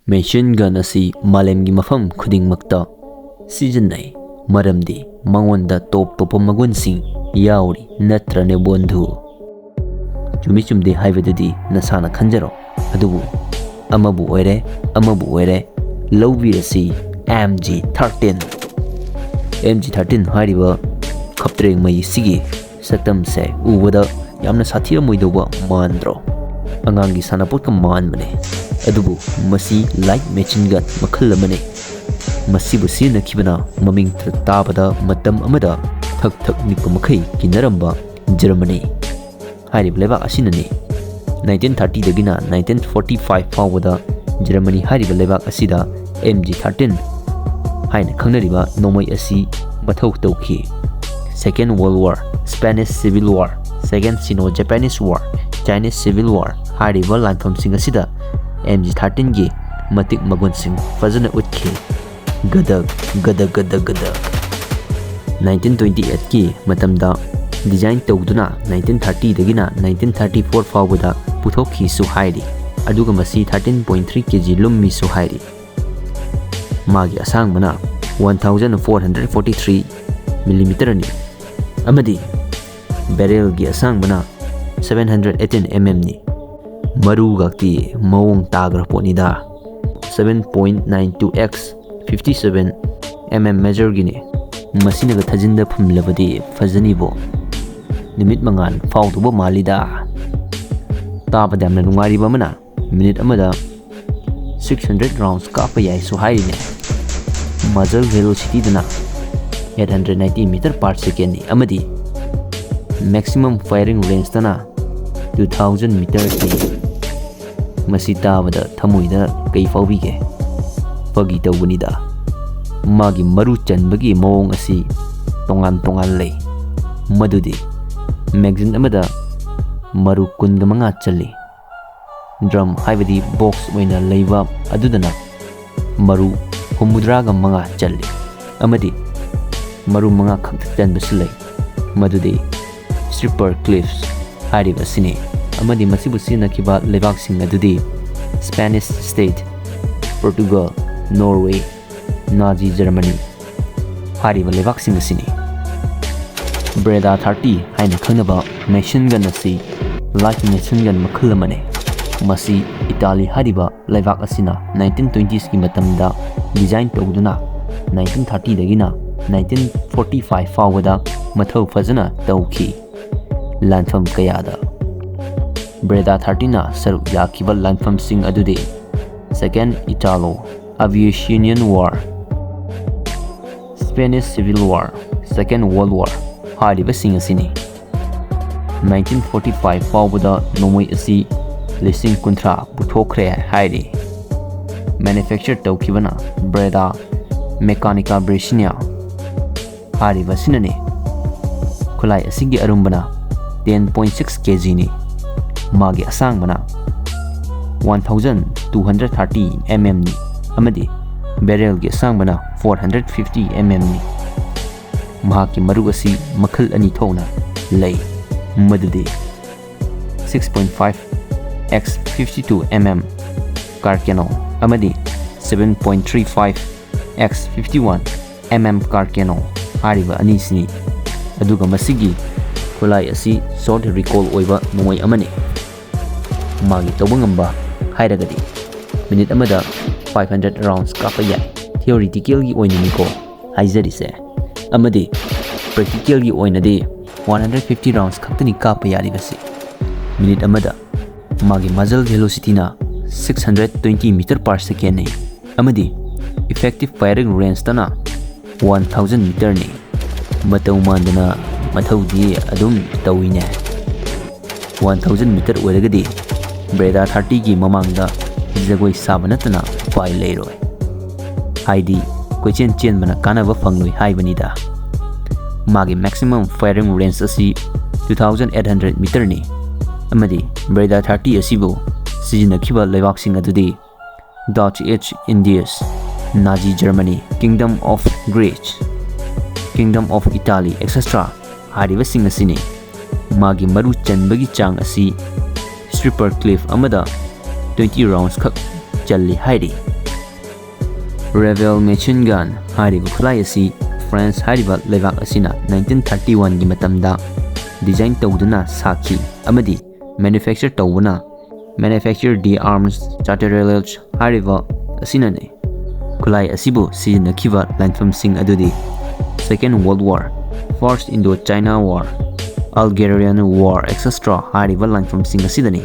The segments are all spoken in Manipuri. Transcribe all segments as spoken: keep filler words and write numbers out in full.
Machine gun ꯑꯁꯤ ꯃꯥꯂꯦꯝꯒꯤ ꯃꯐꯝ ꯈꯨꯗꯤꯡꯃꯛꯇ ꯁꯤꯖꯤꯟꯅꯩ, ꯃꯔꯝꯗꯤ ꯃꯉꯣꯟꯗ ꯇꯣꯞ ꯇꯣꯞꯄ ꯃꯒꯨꯟꯁꯤꯡ ꯌꯥꯎꯔꯤ, ꯅꯠꯇ꯭ꯔꯅꯦ ꯕꯣꯟꯙꯨ? ꯆꯨꯝꯃꯤ ꯆꯨꯝꯗꯦ ꯍꯥꯏꯕꯗꯨꯗꯤ ꯅꯁꯥꯅ ꯈꯟꯖꯔꯣ꯫ ꯑꯗꯨꯕꯨ ꯑꯃꯕꯨ ꯑꯣꯏꯔꯦ, ꯑꯃꯕꯨ ꯑꯣꯏꯔꯦ, ꯂꯧꯕꯤꯔꯁꯤ M G thirteen. M G thirteen ꯍꯥꯏꯔꯤꯕ ꯈꯞꯇ꯭ꯔꯦꯡ ꯃꯩꯁꯤꯒꯤ ꯁꯛꯇꯝꯁꯦ ꯎꯕꯗ ꯌꯥꯝꯅ ꯁꯥꯊꯤꯔꯝꯃꯣꯏꯗꯧꯕ ꯃꯥꯟꯗ꯭ꯔꯣ? ꯑꯉꯥꯡꯒꯤ ꯁꯥꯟꯅꯄꯣꯠꯀ ꯃꯥꯟꯕꯅꯦ꯫ ꯑꯗꯨꯕꯨ ꯃꯁꯤ light machine gun ꯃꯈꯜ ꯑꯃꯅꯤ꯫ ꯃꯁꯤꯕꯨ ꯁꯤꯖꯤꯟꯅꯈꯤꯕꯅ ꯃꯃꯤꯡ ꯇꯥꯕꯗ ꯃꯇꯝ ꯑꯃꯗ ꯊꯛ ꯊꯛ ꯅꯤꯛꯄ ꯃꯈꯩ ꯀꯤꯅꯔꯝꯕ ꯖꯔꯃꯅꯤ꯫ ꯍꯥꯏꯔꯤꯕ ꯂꯩꯕꯥꯛ ꯑꯁꯤꯅꯅꯤ꯫ ꯅꯥꯏꯟꯇꯤꯟ ꯊꯥꯔꯇꯤꯗꯒꯤꯅ ꯅꯥꯏꯟꯇꯤꯟ ꯐꯣꯔꯇꯤ ꯐꯥꯏꯚ ꯐꯥꯎꯕꯗ ꯖꯔꯃꯅꯤ ꯍꯥꯏꯔꯤꯕ ꯂꯩꯕꯥꯛ ꯑꯁꯤꯗ ꯑꯦꯝ ꯖꯤ ꯊꯥꯔꯇꯤꯟ ꯍꯥꯏꯅ ꯈꯪꯅꯔꯤꯕ ꯅꯣꯡꯃꯩ ꯑꯁꯤ ꯃꯊꯧ ꯇꯧꯈꯤ꯫ Second World War, Spanish Civil War, Second Sino-Japanese War, Chinese Civil War ꯍꯥꯏꯔꯤꯕ ꯂꯥꯟꯐꯝꯁꯤꯡ ꯑꯁꯤꯗ ꯑꯦꯝ ꯖꯤ ꯊꯥꯔꯇꯤꯟꯒꯤ ꯃꯇꯤꯛ ꯃꯒꯨꯟꯁꯤꯡ ꯐꯖꯅ ꯎꯠꯈꯤ꯫ ꯒꯗꯛ, ꯒꯗꯛ, ꯒꯗꯛ, ꯒꯗꯛ꯫ ꯅꯥꯏꯟꯇꯤꯟ ꯇ꯭ꯋꯦꯟꯇꯤ ꯑꯩꯠꯀꯤ ꯃꯇꯝꯗ design ꯇꯧꯗꯨꯅ ꯅꯥꯏꯟꯇꯤꯟ ꯊꯥꯔꯇꯤꯗꯒꯤꯅ ꯅꯥꯏꯟꯇꯤꯟ ꯊꯥꯔꯇꯤ ꯐꯣꯔ ꯐꯥꯎꯕꯗ ꯄꯨꯊꯣꯛꯈꯤꯁꯨ ꯍꯥꯏꯔꯤ꯫ ꯑꯗꯨꯒ ꯃꯁꯤ thirteen point three K G ꯂꯨꯝꯃꯤꯁꯨ ꯍꯥꯏꯔꯤ꯫ ꯃꯥꯒꯤ ꯑꯁꯥꯡꯕꯅ one thousand four hundred forty three ꯃꯤꯂꯤꯃꯤꯇꯔꯅꯤ ꯑꯃꯗꯤ barrelꯒꯤ ꯑꯁꯥꯡꯕꯅ ꯁꯚꯦꯟ ꯍꯟꯗ꯭ꯔꯦꯠ ꯑꯩꯠꯇꯤꯟ ꯑꯦꯝ ꯑꯦꯝꯅꯤ꯫ ꯃꯔꯨꯒꯛꯇꯤ ꯃꯑꯣꯡ ꯇꯥꯈ꯭ꯔ ꯄꯣꯠꯅꯤꯗ꯫ Seven point nine two x fifty seven M M measureꯒꯤꯅꯤ꯫ ꯃꯁꯤꯅꯒ ꯊꯥꯖꯤꯟꯗ ꯐꯨꯝꯂꯕꯗꯤ ꯐꯖꯅꯤꯕꯣ꯫ ꯅꯨꯃꯤꯠ ꯃꯉꯥꯜ ꯐꯥꯎꯗꯧꯕ ꯃꯥꯜꯂꯤꯗ꯫ ꯇꯥꯕꯗ ꯌꯥꯝꯅ ꯅꯨꯡꯉꯥꯏꯔꯤꯕ ꯑꯃꯅ, ꯃꯤꯅꯤꯠ ꯑꯃꯗ ꯁꯤꯛꯁ ꯍꯟꯗ꯭ꯔꯦꯠ rounds ꯀꯥꯞꯄ ꯌꯥꯏꯁꯨ ꯍꯥꯏꯔꯤꯅꯦ꯫ Muzzle velocityꯗꯅ eight hundred ninety meter per secondꯅꯤ ꯑꯃꯗꯤ maximum firing rangeꯇꯅ two thousand metersꯅꯤ꯫ ꯃꯁꯤ ꯇꯥꯕꯗ ꯊꯃꯣꯏꯗ ꯀꯩ ꯐꯥꯎꯕꯤꯒꯦ? ꯐꯥꯒꯤ ꯇꯧꯕꯅꯤꯗ꯫ ꯃꯥꯒꯤ ꯃꯔꯨ ꯆꯟꯕꯒꯤ ꯃꯑꯣꯡ ꯑꯁꯤ ꯇꯣꯉꯥꯟ ꯇꯣꯉꯥꯟ ꯂꯩ꯫ ꯃꯗꯨꯗꯤ magazine ꯑꯃꯗ ꯃꯔꯨ ꯀꯨꯟꯒ ꯃꯉꯥ ꯆꯜꯂꯤ꯫ Drum ꯍꯥꯏꯕꯗꯤ box ꯑꯣꯏꯅ ꯂꯩꯕ ꯑꯗꯨꯗꯅ ꯃꯔꯨ ꯍꯨꯝꯐꯨꯇꯔꯥꯒ ꯃꯉꯥ ꯆꯜꯂꯤ ꯑꯃꯗꯤ ꯃꯔꯨ ꯃꯉꯥ ꯈꯛꯇ ꯆꯟꯕꯁꯨ ꯂꯩ꯫ ꯃꯗꯨꯗꯤ Stripper Clips ꯍꯥꯏꯔꯤꯕ ꯑꯁꯤꯅꯤ꯫ ꯑꯃꯗꯤ ꯃꯁꯤꯕꯨ ꯁꯤꯖꯤꯟꯅꯈꯤꯕ ꯂꯩꯕꯥꯛꯁꯤꯡ ꯑꯗꯨꯗꯤ Spanish State, Portugal, Norway, Nazi Germany ꯍꯥꯏꯔꯤꯕ ꯂꯩꯕꯥꯛꯁꯤꯡ ꯑꯁꯤꯅꯤ꯫ ꯕ꯭ꯔꯦꯗꯥ ꯊꯥꯔꯇꯤ ꯍꯥꯏꯅ ꯈꯪꯅꯕ ꯃꯦꯁꯤꯟ ꯒꯟ ꯑꯁꯤ ꯂꯥꯏꯠ ꯃꯦꯁꯤꯟ ꯒꯟ ꯃꯈꯜ ꯑꯃꯅꯤ꯫ ꯃꯁꯤ ꯏꯇꯥꯂꯤ ꯍꯥꯏꯔꯤꯕ ꯂꯩꯕꯥꯛ ꯑꯁꯤꯅ ꯅꯥꯏꯟꯇꯤꯟ ꯇ꯭ꯋꯦꯟꯇꯤꯁꯀꯤ ꯃꯇꯝꯗ ꯗꯤꯖꯥꯏꯟ ꯇꯧꯗꯨꯅ ꯅꯥꯏꯟꯇꯤꯟ ꯊꯥꯔꯇꯤꯗꯒꯤꯅ ꯅꯥꯏꯟꯇꯤꯟ ꯐꯣꯔꯇꯤ ꯐꯥꯏꯚ ꯐꯥꯎꯕꯗ ꯃꯊꯧ ꯐꯖꯅ ꯇꯧꯈꯤ꯫ ꯂꯥꯟꯐꯝ ꯀꯌꯥꯗ ꯕ꯭ꯔꯦꯗꯥ ꯊꯥꯔꯇꯤꯅ ꯁꯔꯨꯛ ꯌꯥꯈꯤꯕ ꯂꯥꯟꯐꯝꯁꯤꯡ ꯑꯗꯨꯗꯤ Second Italo Aviation War, Spanish Civil War, Second World War ꯍꯥꯏꯔꯤꯕꯁꯤꯡ ꯑꯁꯤꯅꯤ꯫ ꯅꯥꯏꯟꯇꯤꯟ ꯐꯣꯔꯇꯤ ꯐꯥꯏꯚ ꯐꯥꯎꯕꯗ ꯅꯣꯡꯃꯩ ꯑꯁꯤ ꯂꯤꯁꯤꯡ ꯀꯨꯟꯊ꯭ꯔꯥ ꯄꯨꯊꯣꯛꯈ꯭ꯔꯦ ꯍꯥꯏꯔꯤ꯫ ꯃꯦꯅꯨꯐꯦꯛꯆꯔ ꯇꯧꯈꯤꯕꯅ ꯕ꯭ꯔꯦꯗꯥ ꯃꯦꯀꯥꯅꯤꯀꯥ ꯕ꯭ꯔꯦꯁꯤꯅꯤꯌꯥ ꯍꯥꯏꯔꯤꯕꯁꯤꯅꯅꯤ꯫ ꯈꯨꯠꯂꯥꯏ ꯑꯁꯤꯒꯤ ꯑꯔꯨꯝꯕꯅ ten point six kg ꯅꯤ꯫ ꯃꯥꯒꯤ ꯑꯁꯥꯡꯕꯅ one thousand two hundred thirty mm ꯅꯤ ꯑꯃꯗꯤ ꯕꯦꯔꯦꯜꯒꯤ ꯑꯁꯥꯡꯕꯅ four hundred fifty mm ꯅꯤ꯫ ꯃꯍꯥꯛꯀꯤ ꯃꯔꯨ ꯑꯁꯤ ꯃꯈꯜ ꯑꯅꯤ ꯊꯣꯛꯅ ꯂꯩ, ꯃꯗꯨꯗꯤ six point five x fifty two mm Carcano ꯑꯃꯗꯤ seven point three five x fifty one mm Carcano ꯍꯥꯏꯔꯤꯕ ꯑꯅꯤꯁꯤꯅꯤ꯫ ꯑꯗꯨꯒ ꯃꯁꯤꯒꯤ ꯈꯨꯠꯂꯥꯏ ꯑꯁꯤ short recoil ꯑꯣꯏꯕ ꯅꯣꯡꯃꯩ ꯑꯃꯅꯤ꯫ ꯃꯥꯒꯤ ꯇꯧꯕ ꯉꯝꯕ ꯍꯥꯏꯔꯒꯗꯤ ꯃꯤꯅꯤꯠ ꯑꯃꯗ five hundred rounds ꯀꯥꯞꯄ ꯌꯥꯏ꯫ Theoreticalꯒꯤ ꯑꯣꯏꯅꯅꯤꯀꯣ ꯍꯥꯏꯖꯔꯤꯁꯦ, ꯑꯃꯗꯤ practicalꯒꯤ ꯑꯣꯏꯅꯗꯤ one hundred fifty rounds ꯈꯛꯇꯅꯤ ꯀꯥꯞꯄ ꯌꯥꯔꯤꯕꯁꯤ꯫ ꯃꯤꯅꯤꯠ ꯑꯃꯗ ꯃꯥꯒꯤ muzzle velocityꯅ six hundred twenty meter per secondꯅꯤ ꯑꯃꯗꯤ effective firing rangeꯇꯅ one thousand meterꯅꯤ꯫ ꯃꯇꯧ ꯃꯥꯟꯗꯅ ꯃꯊꯧꯗꯤ ꯑꯗꯨꯝ ꯇꯧꯏꯅꯦ꯫ One thousand meter ꯑꯣꯏꯔꯒꯗꯤ ꯕ꯭ꯔꯦꯗꯥ ꯊꯥꯔꯇꯤꯒꯤ ꯃꯃꯥꯡꯗ ꯖꯒꯣꯏ ꯁꯥꯕ ꯅꯠꯇꯅ ꯎꯄꯥꯏ ꯂꯩꯔꯣꯏ꯫ ꯍꯥꯏꯗꯤ ꯀꯣꯏꯆꯦꯟ ꯆꯦꯟꯕꯅ ꯀꯥꯟꯅꯕ ꯐꯪꯂꯣꯏ ꯍꯥꯏꯕꯅꯤꯗ꯫ ꯃꯥꯒꯤ maximum firing range ꯑꯁꯤ two thousand eight hundred meterꯅꯤ ꯑꯃꯗꯤ ꯕ꯭ꯔꯦꯗꯥ ꯊꯥꯔꯇꯤ ꯑꯁꯤꯕꯨ ꯁꯤꯖꯤꯟꯅꯈꯤꯕ ꯂꯩꯕꯥꯛꯁꯤꯡ ꯑꯗꯨꯗꯤ Dutch East Indies, Nazi Germany, Kingdom of Greece, Kingdom of Italy, et cetera ꯍꯥꯏꯔꯤꯕꯁꯤꯡ ꯑꯁꯤꯅꯤ꯫ ꯃꯥꯒꯤ ꯃꯔꯨ ꯆꯟꯕꯒꯤ ꯆꯥꯡ ꯑꯁꯤ ꯁ꯭ꯂꯤꯄꯔ ꯀ꯭ꯂꯤꯞ ꯑꯃꯗ twenty rounds ꯈꯛ ꯆꯜꯂꯤ ꯍꯥꯏꯔꯤ꯫ Revell machine gun ꯍꯥꯏꯔꯤꯕ ꯈꯨꯠꯂꯥꯏ ꯑꯁꯤ France ꯍꯥꯏꯔꯤꯕ ꯂꯩꯕꯥꯛ ꯑꯁꯤꯅ nineteen thirty one ꯒꯤ ꯃꯇꯝꯗ design ꯇꯧꯗꯨꯅ ꯁꯥꯈꯤ ꯑꯃꯗꯤ manufacture ꯇꯧꯕꯅ Manufacture d'Armes Chartreuse ꯍꯥꯏꯔꯤꯕ ꯑꯁꯤꯅꯅꯤ꯫ ꯈꯨꯠꯂꯥꯏ ꯑꯁꯤꯕꯨ ꯁꯤꯖꯤꯟꯅꯈꯤꯕ ꯂꯥꯟꯐꯝꯁꯤꯡ ꯑꯗꯨꯗꯤ Second World War, First Indochina War, Algerian War, et cetera ꯍꯥꯏꯔꯤꯕ ꯂꯥꯟꯐꯝꯁꯤꯡ ꯑꯁꯤꯗꯅꯤ꯫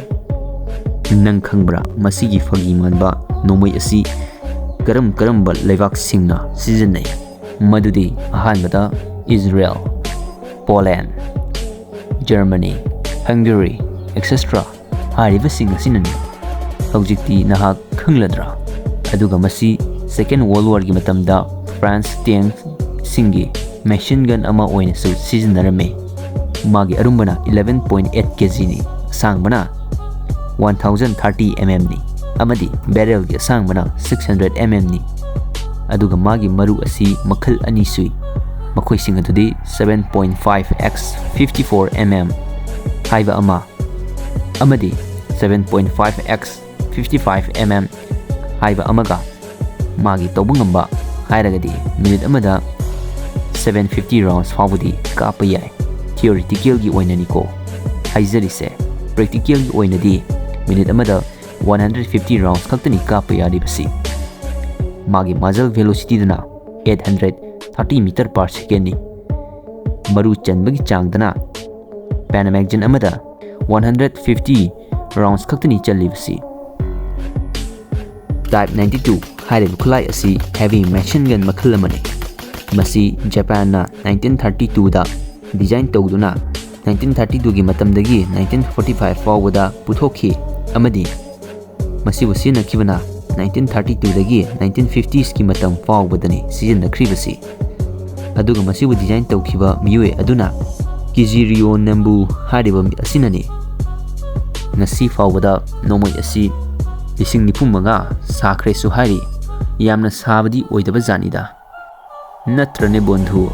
ꯅꯪ ꯈꯪꯕ꯭ꯔꯥ, ꯃꯁꯤꯒꯤ ꯐꯥꯒꯤ ꯃꯥꯟꯕ ꯅꯣꯡꯃꯩ ꯑꯁꯤ ꯀꯔꯝ ꯀꯔꯝꯕ ꯂꯩꯕꯥꯛꯁꯤꯡꯅ ꯁꯤꯖꯤꯟꯅꯩ? ꯃꯗꯨꯗꯤ ꯑꯍꯥꯟꯕꯗ Israel, Poland, Germany, Hungary, et cetera ꯍꯥꯏꯔꯤꯕꯁꯤꯡ ꯑꯁꯤꯅꯅꯤ꯫ ꯍꯧꯖꯤꯛꯇꯤ ꯅꯍꯥꯛ ꯈꯪꯂꯗ꯭ꯔꯥ? ꯑꯗꯨꯒ ꯃꯁꯤ Second World War ꯒꯤ ꯃꯇꯝꯗ France tank ꯁꯤꯡꯒꯤ machine gun ꯑꯃ ꯑꯣꯏꯅꯁꯨ ꯁꯤꯖꯤꯟꯅꯔꯝꯃꯤ꯫ ꯃꯥꯒꯤ ꯑꯔꯨꯝꯕꯅ eleven point eight kg ꯅꯤ, ꯑꯁꯥꯡꯕꯅ one thousand thirty mm ꯅꯤ ꯑꯃꯗꯤ barrel ꯒꯤ ꯑꯁꯥꯡꯕꯅ six hundred mm ꯅꯤ꯫ ꯑꯗꯨꯒ ꯃꯥꯒꯤ ꯃꯔꯨ ꯑꯁꯤ ꯃꯈꯜ ꯑꯅꯤ ꯁꯨꯏ꯫ ꯃꯈꯣꯏꯁꯤꯡ ꯑꯗꯨꯗꯤ seven point five x fifty four mm ꯍꯥꯏꯕ ꯑꯃ ꯑꯃꯗꯤ seven point five x fifty five mm ꯍꯥꯏꯕ ꯑꯃꯒ꯫ ꯃꯥꯒꯤ ꯇꯧꯕ ꯉꯝꯕ ꯍꯥꯏꯔꯒꯗꯤ minute ꯑꯃꯗ seven fifty rounds ꯐꯥꯎꯕꯗꯤ ꯀꯥꯞꯄ ꯌꯥꯏ꯫ Theoretical ꯒꯤ ꯑꯣꯏꯅꯅꯤꯀꯣ ꯍꯥꯏꯖꯔꯤꯁꯦ꯫ Practical ꯒꯤ ꯑꯣꯏꯅꯗꯤ minute ꯑꯃꯗ one hundred fifty rounds ꯈꯛꯇꯅꯤ ꯀꯥꯞꯄ ꯌꯥꯔꯤꯕꯁꯤ꯫ ꯃꯥꯒꯤ muzzle velocity ꯗꯨꯅ eight hundred thirty meter per second ꯅꯤ꯫ ꯃꯔꯨ ꯆꯟꯕꯒꯤ ꯆꯥꯡꯗꯅ Panamagazine ꯑꯃꯗ one hundred fifty rounds ꯈꯛꯇꯅꯤ ꯆꯜꯂꯤꯕꯁꯤ꯫ Type ninety two ꯍꯥꯏꯔꯤꯕ ꯈꯨꯠꯂꯥꯏ ꯑꯁꯤ heavy machine gun ꯃꯈꯜ ꯑꯃꯅꯤ꯫ ꯃꯁꯤ ꯖꯄꯥꯟꯅ nineteen thirty two ꯗ design ꯇꯧꯗꯨꯅ nineteen thirty two ꯒꯤ ꯃꯇꯝꯗꯒꯤ nineteen forty five ꯐꯥꯎꯕꯗ ꯄꯨꯊꯣꯛꯈꯤ ꯑꯃꯗꯤ ꯃꯁꯤꯕꯨ ꯁꯤꯖꯤꯟꯅꯈꯤꯕꯅ nineteen thirty two ꯗꯒꯤ nineteen fifties ꯀꯤ ꯃꯇꯝ ꯐꯥꯎꯕꯗꯅꯤ ꯁꯤꯖꯤꯟꯅꯈ꯭ꯔꯤꯕꯁꯤ꯫ ꯑꯗꯨꯒ ꯃꯁꯤꯕꯨ design ꯇꯧꯈꯤꯕ ꯃꯤꯑꯣꯏ ꯑꯗꯨꯅ Kijirio Nambu ꯍꯥꯏꯔꯤꯕ ꯃꯤ ꯑꯁꯤꯅꯅꯤ꯫ ꯉꯁꯤ ꯐꯥꯎꯕꯗ ꯅꯣꯡꯃꯩ ꯑꯁꯤ ꯂꯤꯁꯤꯡ ꯅꯤꯐꯨ ꯃꯉꯥ ꯁꯥꯈ꯭ꯔꯦꯁꯨ ꯍꯥꯏꯔꯤ꯫ ꯌꯥꯝꯅ ꯁꯥꯕꯗꯤ ꯑꯣꯏꯗꯕ ꯖꯥꯠꯅꯤꯗ꯫ ꯅꯠꯇ꯭ꯔꯅꯦ ꯕꯣꯟꯙꯨ?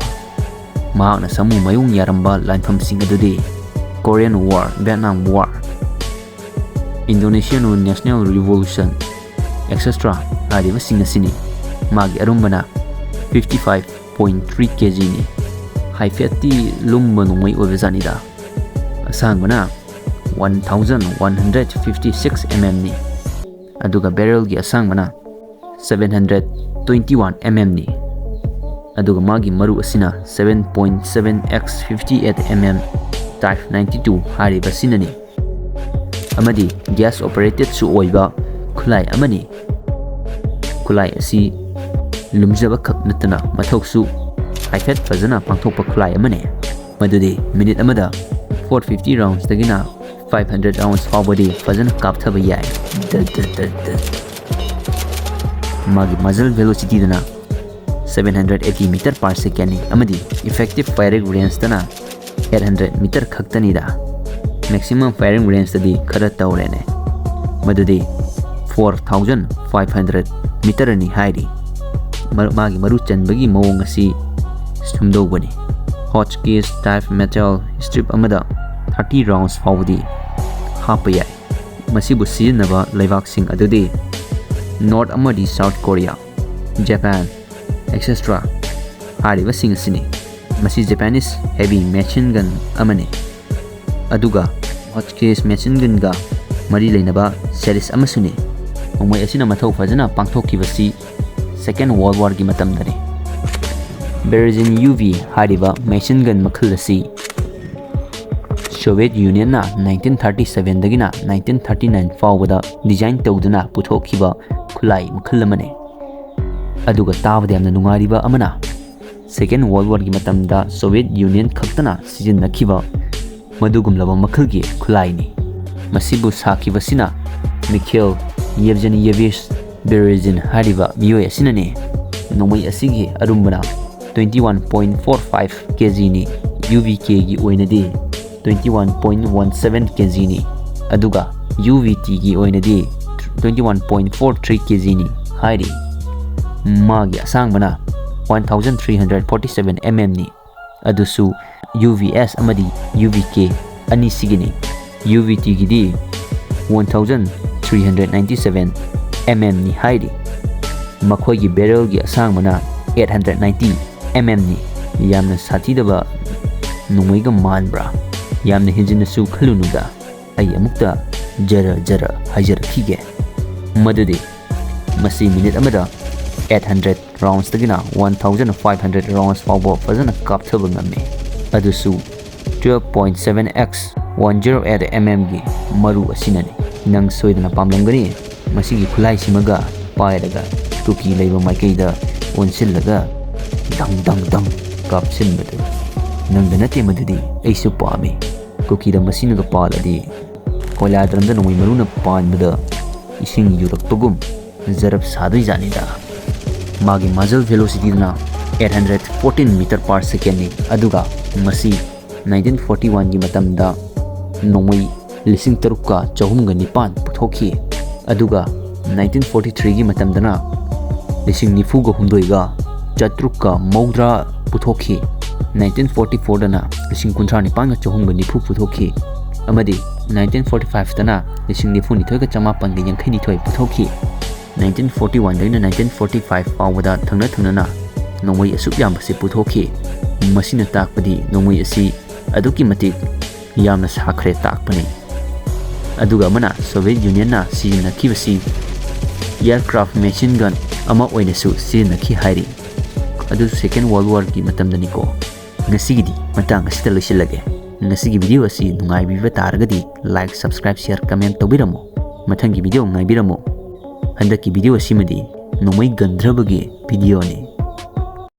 ꯃꯍꯥꯛꯅ ꯁꯥꯃꯨ ꯃꯌꯨꯡ ꯌꯥꯔꯝꯕ ꯂꯥꯟꯐꯝꯁꯤꯡ ꯑꯗꯨꯗꯤ Korean War, Vietnam War, Indonesian National Revolution, et cetera ꯍꯥꯏꯔꯤꯕꯁꯤꯡ ꯑꯁꯤꯅꯤ꯫ ꯃꯥꯒꯤ ꯑꯔꯨꯝꯕꯅ fifty five point three kg ꯅꯤ꯫ ꯍꯥꯏꯐꯦꯠꯇꯤ ꯂꯨꯝꯕ ꯅꯣꯡꯃꯩ ꯑꯣꯏꯕꯖꯥꯠꯅꯤꯗ꯫ ꯑꯁꯥꯡꯕꯅ one thousand one hundred fifty six mm ꯅꯤ꯫ ꯑꯗꯨꯒ barrel ꯒꯤ ꯑꯁꯥꯡꯕꯅ seven hundred twenty one mm ꯅꯤ꯫ ꯑꯗꯨꯒ ꯃꯥꯒꯤ ꯃꯔꯨ ꯑꯁꯤꯅ seven point seven x fifty eight mm Type ninety two ꯍꯥꯏꯔꯤꯕꯁꯤꯅꯅꯤ꯫ ꯑꯃꯗꯤ gas operated ꯁꯨ ꯑꯣꯏꯕ ꯈꯨꯠꯂꯥꯏ ꯑꯃꯅꯤ꯫ ꯈꯨꯠꯂꯥꯏ ꯑꯁꯤ ꯂꯨꯝꯖꯕ ꯈꯛ ꯅꯠꯇꯅ ꯃꯊꯧꯁꯨ ꯍꯥꯏꯐꯦꯠ ꯐꯖꯅ ꯄꯥꯡꯊꯣꯛꯄ ꯈꯨꯠꯂꯥꯏ ꯑꯃꯅꯤ꯫ ꯃꯗꯨꯗꯤ minute ꯑꯃꯗ four fifty rounds ꯗꯒꯤꯅ five hundred rounds ꯐꯥꯎꯕꯗꯤ ꯐꯖꯅ ꯀꯥꯞꯊꯕ ꯌꯥꯏ꯫ ꯗꯠ ꯗꯠ ꯗꯠ ꯗꯠ꯫ ꯃꯥꯒꯤ muzzle velocity ꯗꯅ seven hundred eighty meter per second ꯅꯤ ꯑꯃꯗꯤ effective firing range ꯇꯅ eight hundred meter ꯈꯛꯇꯅꯤꯗ꯫ Maximum firing range ꯇꯗꯤ ꯈꯔ ꯇꯧꯔꯦꯅꯦ꯫ ꯃꯗꯨꯗꯤ four thousand five hundred meter ꯅꯤ ꯍꯥꯏꯔꯤ꯫ ꯃꯔ-, ꯃꯥꯒꯤ ꯃꯔꯨ ꯆꯟꯕꯒꯤ ꯃꯑꯣꯡ ꯑꯁꯤ ꯁꯨꯝꯗꯧꯕꯅꯤ꯫ Hotchkiss type metal strip ꯑꯃꯗ thirty rounds ꯐꯥꯎꯕꯗꯤ ꯍꯥꯞꯄ ꯌꯥꯏ꯫ ꯃꯁꯤꯕꯨ ꯁꯤꯖꯤꯟꯅꯕ ꯂꯩꯕꯥꯛꯁꯤꯡ ꯑꯗꯨꯗꯤ North ꯑꯃꯗꯤ South Korea, Japan, et cetera ꯍꯥꯏꯔꯤꯕꯁꯤꯡ ꯑꯁꯤꯅꯤ꯫ ꯃꯁꯤ Japanese heavy machine gun ꯑꯃꯅꯤ꯫ ꯑꯗꯨꯒ Hotchkiss machine gun ꯒ ꯃꯔꯤ ꯂꯩꯅꯕ series ꯑꯃꯁꯨꯅꯤ꯫ ꯅꯣꯡꯃꯩ ꯑꯁꯤꯅ ꯃꯊꯧ ꯐꯖꯅ ꯄꯥꯡꯊꯣꯛꯈꯤꯕꯁꯤ Second World War ꯒꯤ ꯃꯇꯝꯗꯅꯤ꯫ Berezin U V ꯍꯥꯏꯔꯤꯕ machine gun ꯃꯈꯜ ꯑꯁꯤ Soviet Union ꯅ nineteen thirty seven ꯗꯒꯤꯅ nineteen thirty nine ꯐꯥꯎꯕꯗ design ꯇꯧꯗꯨꯅ ꯄꯨꯊꯣꯛꯈꯤꯕ ꯈꯨꯠꯂꯥꯏ ꯃꯈꯜ ꯑꯃꯅꯤ꯫ ꯑꯗꯨꯒ ꯇꯥꯕꯗ ꯌꯥꯝꯅ ꯅꯨꯡꯉꯥꯏꯔꯤꯕ ꯑꯃꯅ, Second World War ꯒꯤ ꯃꯇꯝꯗ Soviet Union ꯈꯛꯇꯅ ꯁꯤꯖꯤꯟꯅꯈꯤꯕ ꯃꯗꯨꯒꯨꯝꯂꯕ ꯃꯈꯜꯒꯤ ꯈꯨꯠꯂꯥꯏꯅꯤ꯫ ꯃꯁꯤꯕꯨ ꯁꯥꯈꯤꯕꯁꯤꯅ Mikhail Yevgenyevich Berezin ꯍꯥꯏꯔꯤꯕ ꯃꯤꯑꯣꯏ ꯑꯁꯤꯅꯅꯤ꯫ ꯅꯣꯡꯃꯩ ꯑꯁꯤꯒꯤ ꯑꯔꯨꯝꯕꯅ twenty one point four five kg ꯅꯤ꯫ U V K ꯒꯤ ꯑꯣꯏꯅꯗꯤ twenty one point one seven kg ꯅꯤ꯫ ꯑꯗꯨꯒ U V T ꯒꯤ ꯑꯣꯏꯅꯗꯤ twenty one point four three kg ꯅꯤ ꯍꯥꯏꯔꯤ꯫ ꯃꯥꯒꯤ ꯑꯁꯥꯡꯕꯅ one thousand three hundred forty seven mm ꯅꯤ꯫ ꯑꯗꯨꯁꯨ U V S ꯑꯃꯗꯤ U V K ꯑꯅꯤꯁꯤꯒꯤꯅꯤ꯫ U V T ꯒꯤꯗꯤ one thousand three hundred ninety seven mm ꯅꯤ ꯍꯥꯏꯔꯤ꯫ ꯃꯈꯣꯏꯒꯤ ꯕꯦꯔꯦꯜꯒꯤ ꯑꯁꯥꯡꯕꯅ eight hundred ninety mm ꯅꯤ꯫ ꯌꯥꯝꯅ ꯁꯥꯊꯤꯗꯕ ꯅꯣꯡꯃꯩꯒ ꯃꯥꯟꯕ꯭ꯔꯥ? ꯌꯥꯝꯅ ꯍꯦꯟꯖꯤꯟꯅꯁꯨ ꯈꯜꯂꯨꯅꯨꯗ, ꯑꯩ ꯑꯃꯨꯛꯇ ꯖꯔ ꯖꯔ ꯍꯥꯏꯖꯔꯛꯈꯤꯒꯦ꯫ ꯃꯗꯨꯗꯤ ꯃꯁꯤ ꯃꯤꯅꯤꯠ ꯑꯃꯗ eight hundred roundsꯇꯒꯤꯅ one thousand five hundred rounds ꯐꯥꯎꯕ ꯐꯖꯅ ꯀꯥꯞꯊꯕ ꯉꯝꯃꯤ, ꯑꯗꯨꯁꯨ twelve point seven x one zero eight mmꯒꯤ ꯃꯔꯨ ꯑꯁꯤꯅꯅꯤ꯫ ꯅꯪ ꯁꯣꯏꯗꯅ ꯄꯥꯝꯂꯝꯒꯅꯤ ꯃꯁꯤꯒꯤ ꯈꯨꯠꯂꯥꯏꯁꯤꯃꯒ ꯄꯥꯏꯔꯒ ꯀꯨꯀꯤ ꯂꯩꯕ ꯃꯥꯏꯀꯩꯗ ꯑꯣꯟꯁꯤꯜꯂꯒ ꯗꯪ ꯗꯪ ꯗꯪ ꯀꯥꯞꯁꯤꯟꯕꯗꯨ꯫ ꯅꯪꯗ ꯅꯠꯇꯦ ꯃꯗꯨꯗꯤ, ꯑꯩꯁꯨ ꯄꯥꯝꯃꯤ꯫ ꯀꯨꯀꯤꯗ ꯃꯁꯤꯅꯒ ꯄꯥꯜꯂꯗꯤ ꯀꯣꯏꯂꯥꯗ꯭ꯔꯝꯗ ꯅꯣꯡꯃꯩ ꯃꯔꯨꯅ ꯄꯥꯟꯕꯗ ꯏꯁꯤꯡ ꯌꯨꯔꯛꯄꯒꯨꯝ ꯖꯔꯞ ꯁꯥꯗꯣꯏꯖꯥꯠꯅꯤꯗ꯫ ꯃꯥꯒꯤ muzzle velocityꯗꯨꯅ eight hundred fourteen meter per secondꯅꯤ, ꯑꯗꯨꯒ ꯃꯁꯤ nineteen forty oneꯒꯤ ꯃꯇꯝꯗ ꯅꯣꯡꯃꯩ ꯂꯤꯁꯤꯡ ꯇꯔꯨꯛꯀ ꯆꯍꯨꯝꯒ ꯅꯤꯄꯥꯟ ꯄꯨꯊꯣꯛꯈꯤ, ꯑꯗꯨꯒ nineteen forty threeꯒꯤ ꯃꯇꯝꯗꯅ ꯂꯤꯁꯤꯡ ꯅꯤꯐꯨꯒ ꯍꯨꯝꯗꯣꯏꯒ ꯆꯥꯇ꯭ꯔꯨꯛꯀ ꯃꯧꯗ꯭ꯔꯥ ꯄꯨꯊꯣꯛꯈꯤ꯫ Nineteen forty fourꯗꯅ ꯂꯤꯁꯤꯡ ꯀꯨꯟꯊ꯭ꯔꯥ ꯅꯤꯄꯥꯟꯒ ꯆꯍꯨꯝꯒ ꯅꯤꯐꯨ ꯄꯨꯊꯣꯛꯈꯤ, ꯑꯃꯗꯤ nineteen forty fiveꯇꯅ ꯂꯤꯁꯤꯡ ꯅꯤꯐꯨ ꯅꯤꯊꯣꯏꯒ ꯆꯃꯥꯄꯟꯒ ꯌꯥꯡꯈꯩ ꯅꯤꯊꯣꯏ ꯄꯨꯊꯣꯛꯈꯤ꯫ Nineteen forty oneꯗꯒꯤꯅ nineteen forty five ꯐꯥꯎꯕꯗ ꯊꯪꯅ ꯊꯪꯅꯅ ꯅꯣꯡꯃꯩ ꯑꯁꯨꯛ ꯌꯥꯝꯕꯁꯤ ꯄꯨꯊꯣꯛꯈꯤ꯫ ꯃꯁꯤꯅ ꯇꯥꯛꯄꯗꯤ ꯅꯣꯡꯃꯩ ꯑꯁꯤ ꯑꯗꯨꯛꯀꯤ ꯃꯇꯤꯛ ꯌꯥꯝꯅ ꯁꯥꯈ꯭ꯔꯦ ꯇꯥꯛꯄꯅꯤ꯫ ꯑꯗꯨꯒ ꯑꯃꯅ Soviet Unionꯅ ꯁꯤꯖꯤꯟꯅꯈꯤꯕꯁꯤ aircraft machine gun ꯑꯃ ꯑꯣꯏꯅꯁꯨ ꯁꯤꯖꯤꯟꯅꯈꯤ ꯍꯥꯏꯔꯤ꯫ ꯑꯗꯨ Second World Warꯒꯤ ꯃꯇꯝꯗꯅꯤꯀꯣ꯫ ꯉꯁꯤꯒꯤꯗꯤ ꯃꯇꯥꯡ ꯑꯁꯤꯗ ꯂꯣꯏꯁꯤꯜꯂꯒꯦ꯫ ꯉꯁꯤꯒꯤ video ꯑꯁꯤ ꯅꯨꯡꯉꯥꯏꯕꯤꯕ ꯇꯥꯔꯒꯗꯤ like, subscribe, share, comment ꯇꯧꯕꯤꯔꯝꯃꯨ꯫ ꯃꯊꯪꯒꯤ video ꯉꯥꯏꯕꯤꯔꯝꯃꯨ꯫ ꯍꯟꯗꯛꯀꯤ video ꯑꯁꯤꯃꯗꯤ ꯅꯣꯡꯃꯩ ꯒꯟꯗ꯭ꯔꯕꯒꯤ videoꯅꯤ꯫